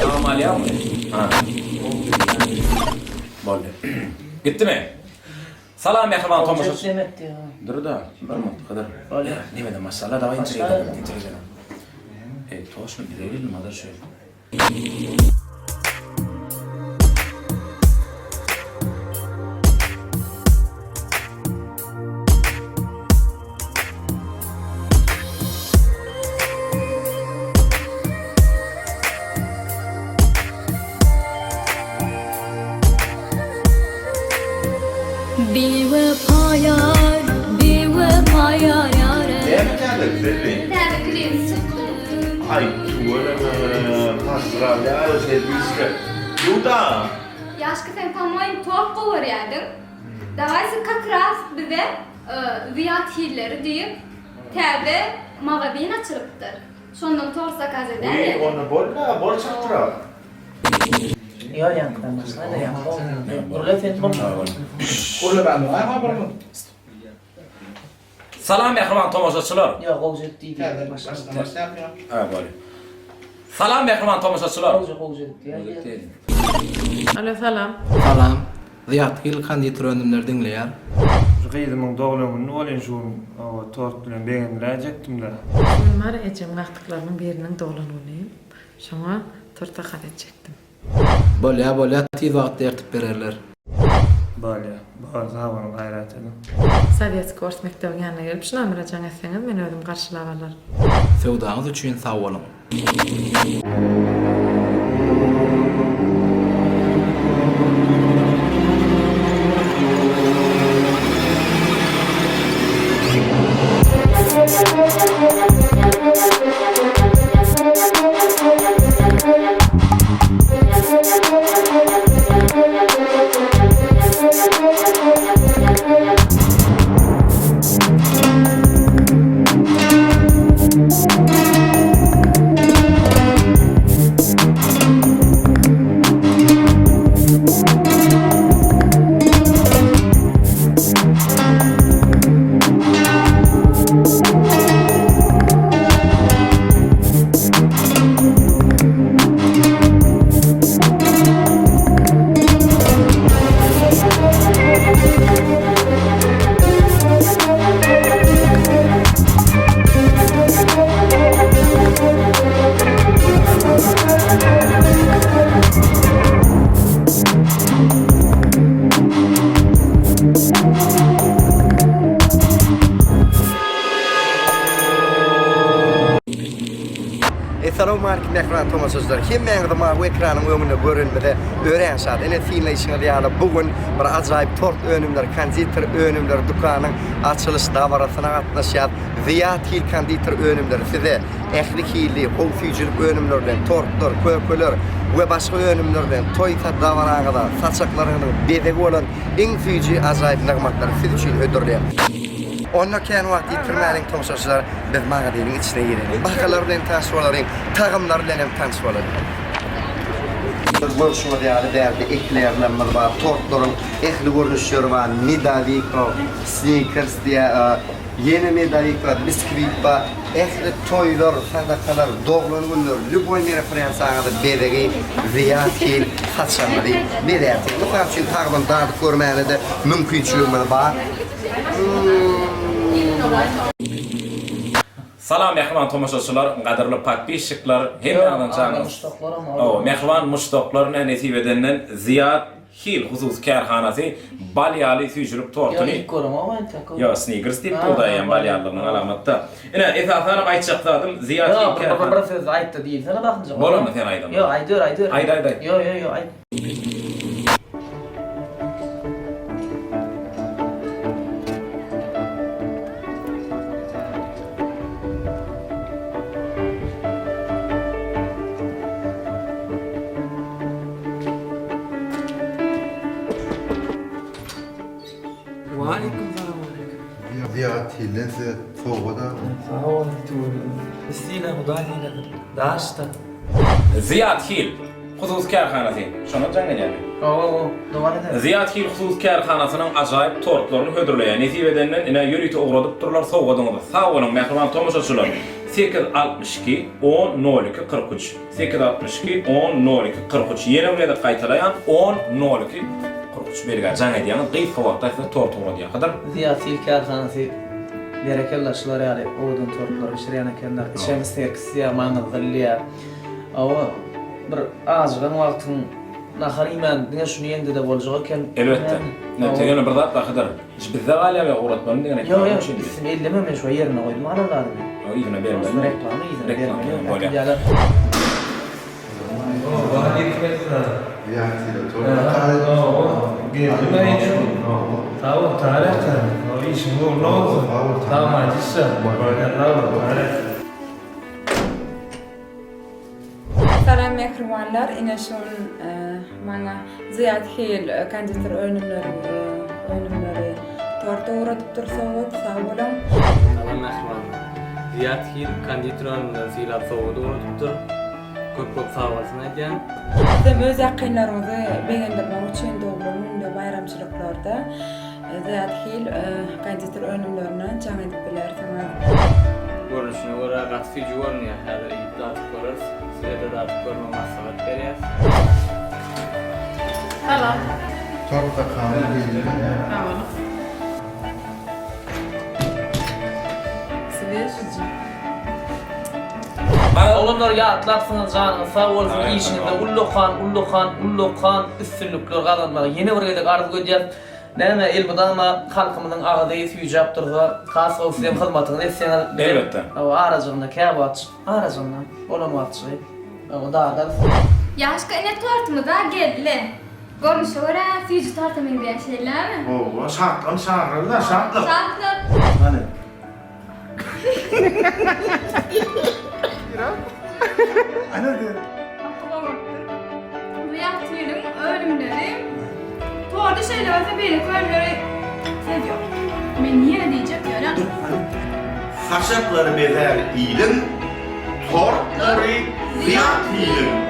Tagam alýaňmy? Ha. Boldy. Gitdimi? Salam mähriban tomaşaçy. Dur-da, bir minut, Hydyr. Bolýar. Nemeden başlala, daway inçe gidelim, inçe gidelim. Ey, toşno bize geldi, madar şöyle. Biwepa ýar, biwepa ýar ýare. Näme täzelik Selbi? Täze klip çykdy. Aý tüweleme, pozdrawlýaýu Selbiçka. Luda! Ýaşka sen pomoýem tort gowurýadyň. Dawaysi kak raz bize Zyýat hilleri diýip täze magazin açylypdyr. Şondan tort zakaz Wiý edäýeli. onda bolda bol çapdyrak. Ýok ýaňkydan başlaýda ýaňky Gürle sen Salam mähriban tomaşaçylar. Ýok gowjak diýdi. Ha bolýa. Salam mähriban tomaşaçylar. Gowjak gowjak diýdi. Alo salam. Salam. Zyýatgil konditer önümleri diňleýär. Şu gyzymyň doglan güni bolýan şu gün oba tort bilen begendiräýjekdim-dä. Şu gün bar ejemiň agtyklarynyň biriniň doglan güni. Şoňa tort zakaz etjekdim. Bolýa bolýa tiz wagtda ertip bererler. Bolýa. Bor sag boluň gaýrat ediň. Sowetski ors mekdebiň ýanyna gelip şu nomere jaň etseňiz men özüm garşylap alaryn. Söwdaňyz üçin sag boluň. Essalawmalikim mähriban tomaşaçylar. Hemmäňizi mawy ekranyň öňünde görenimize örän şat. Ine synlaýşyňyz ýaly bu gün bir ajaýyp tort önümleri, konditer önümleri dükanyň açylyş dabarasyna gatnaşýas. Zyýat hil konditer önümleri size ähli hilli gowy süýjülik önümleri bilen tortlar, kökeler we başga önümler bilen toý dabaraňyza, saçaklaryňyzyň bezegi bolan iň süýji ajaýyp nygmatlary siz üçin hödürleýär. Onda kän wagt ýitirmäliň tomaşaçylar, biz magazynyň içine gireliň. Bahalar bilen tanyş bolalyň, tagamlar bilen hem tanyş bolalyň. Görşüňiz ýaly bärde eklerlerimiz bar, tortlaryň ähli görnüşleri bar, medowik, snikers diýýär, ýene medowik bar, biskwit bar. Ähli toýlar, sadakalar, doglan günler, lýuboý meropriýatiýaňyzy bezegi Zyýat hil saçagyňyzy bezärsiňiz. Mysal üçin tagzym dadyp görmäne-de mümkinçiligimiz bar. Salam mähriban tomaşaçylar, gadyrly podpisçikler, hemmäňiziň janyňyz. Hawa, mähriban muşdaklar ine nesip edenden Zyýat Hil hususy kärhanasy bal ýaly süýjülik tortuny Ýok, ilk göremok entek. Ýok, Snickers diýip dur-da eýýäm bal ýalylygynyň alamatda. Ine, esasanam aýtjak zadym Zyýat Hil Ýok, bir kärhanasy. bir söz aýtdy diýilsene bakynjyk. Bolanda sen aýdanda. Ýok, aýdyber, aýdyber. Aýt, aýt, aýt. Ýok, ýok, ýok, aýt. Waleýkim salam aleýkim. Zyýat hilden size sowgat aldym. Sag bol tüweleme. Biz syla Hudaý sylasyn. Daşda. Zyýat Hil hususy kärhanasy. Şondan jaň gelýärmi? Hawa, hawa, dowam eder. Zyýat Hil hususy kärhanasynyň ajaýyp tortlaryny hödürleýär. Nesip edenden ine ýörite ugradypdyrlar sowgadyňyzy. Sag boluň mähriban tomaşaçylar. 862 10 02 43. 862 10 02 43. Ýene bir gezek gaýtalaýan, 10 02 43 belgä jaň edýäňiz, gysga wagtda size tort ugradýar. Hydyr. Zyýat Hil kärhanasy berekella şular ýaly owadan tortlary bişirýän ekenler. Içeňiz serkisýär, maňyz zylýar. Hawa, bir ajygan wagtyň nahar iýmän diňe şuny ýeňde-de boljak eken. Elbetde. Ýöne ýene bir zat bar Hydyr. Iş bizde galýar we ugratmaly diýen Ýok, ýok, üstüni elleme men şo ýerine goýdum alan zadymy. Ýok, yzyna bermeli. Reklama yzyna Reklama bermeli. bolýar. Äkidýärler. Sag bol Taryk jan. Işiň ugruna bolsun. Sag maýjyşja. Sag bol Taryk. Salam mähribanlar ine şu gün maňa Zyýat Hil konditer önümleri önümleri tort ugradypdyr sowgat sag boluň. Salam mähribanlar. Zyýat Hil konditer önümleri sylap sowgat ugradypdyr. Köp köp sagbolsun aýdýan. Sizem öz ýakynlaryňyzy begendirmek üçin doglan günde baýramçylyklarda Zyýat Hil konditer önümlerine jaň edip bilersiňiz. Görnüşine görä gaty süýji görünýär. Häzir iýip dadyp göreris. Size-de dadyp görmegi maslahat berýäs. Salam. Tort dakany geldi. Sag boluň. Swejiji. Oglanlar ýatlapsyňyz janyňyz sag bolsun işiňizde ullakan ullakan ullakan üstünlikler gazanmagy ýene bir gezek arzuw edýäs. Näme elmydama halkymyzyň agyzy süýjäp dursa has gowy sizem hyzmatyňyzy etseňiz bizem Elbetde. hawa arajygynda käwagt arajygynda bolan wagtjygy hawa dadarys. Ýaşka ine tortymyza geldi. Görnüşe görä süýji torta meňzeýär şeýlemi? Hawa, şatlygyny çagyrarlar, şatlyk. Şatlyk. Hany. Bu ýagtylyň önümleri tordy şeýle bolsa beýleki önümleri söz ýok. Men ýene diýjek ýöne. Saçaklary bezär iliň, tortlary zyýat hiliň.